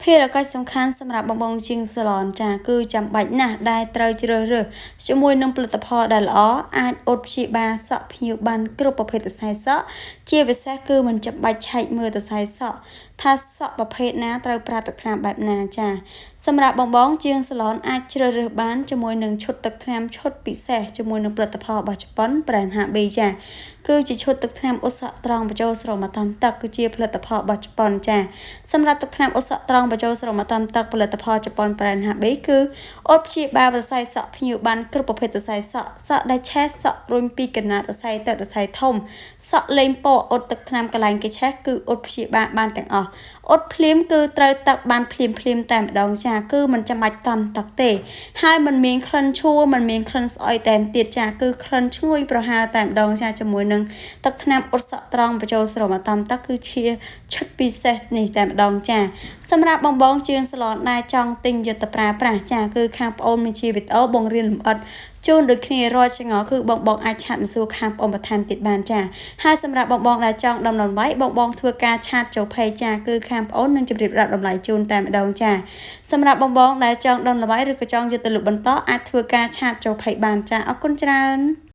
ភារកិច្ចសំខាន់សម្រាប់បងបងជាងសាឡនចាគឺចាំបាច់ណាស់ដែលត្រូវជ្រើសរើសជាមួយនឹងផលិតផលដែលល្អអាចអ៊ុតព្យាបាលសក់ភ្ញៀវបានគ្រប់ប្រភេទសរសៃសក់ជាពិសេសគឺមិនចាំបាច់ឆែកមើលសរសៃសក់ថាសក់ប្រភេទណាត្រូវប្រើទឹកថ្នាំបែបណាចាសម្រាប់បងបងជាងសាឡនអាចជ្រើសរើសបានជាមួយនឹងឈុតទឹកថ្នាំឈុតពិសេសជាមួយនឹងផលិតផលរបស់ជប៉ុន brand HB ចាគឺជាឈុតទឹកថ្នាំអ៊ុតសក់ត្រង់បញ្ចូលស្រោមអាតំទឹកគឺជាផលិតផលរបស់ជប៉ុនចាសម្រាប់ទឹកថ្នាំអ៊ុតសក់ត្រង់បញ្ចូលស្រោមអាតំទឹកផលិតផលជប៉ុន brand HB គឺអ៊ុតព្យាបាលសរសៃសក់ភ្ញៀវបានគ្រប់ប្រភេទសរសៃសក់សក់ដែលឆេះសក់រុញពីកណាត់សរសៃទៅសរសៃធំសក់លេងពណ៌អ៊ុតទឹកថ្នាំកន្លែងគេឆេះគឺអ៊ុតព្យាបាលបានទាំងអស់អ៊ុតភ្លាមគឺត្រូវទឹកបានភ្លាមភ្លាមតែម្ដងចាគឺមិនចាំបាច់តំទឹកទេហើយមិនមានក្លិនឈួរមិនមានក្លិនស្អុយតែមទៀតចាគឺក្លិនឈ្ងុយប្រហើរតែម្ដងចាជាមួយនឹងទឹកថ្នាំអ៊ុតសក់ត្រង់បញ្ចូលស្រោមអាតំទឹកគឺជាឈុតពិសេសនេះតែម្ដងចាសម្រាប់បងបងជាងសាឡនដែលចង់ទិញយកទៅប្រើប្រាស់ចាគឺខាងប្អូនមានជាវីដេអូបង្រៀនលម្អិតជូនដូចគ្នារាល់ចង្អល់គឺបងបងអាច chat មកសួរខាងប្អូនបន្ថែមទៀតបានចាហើយសម្រាប់បងបងដែលចង់ដំតម្លៃបងបងធ្វើការ chat ចូល page ចាគឺខាងប្អូននឹងជម្រាបរាប់តម្លៃជូនតែម្ដងចាសម្រាប់បងបងដែលចង់ដំតម្លៃឬក៏ចង់យកទៅលក់បន្តអាចធ្វើការ chat ចូល page បានចាអរគុណច្រើន។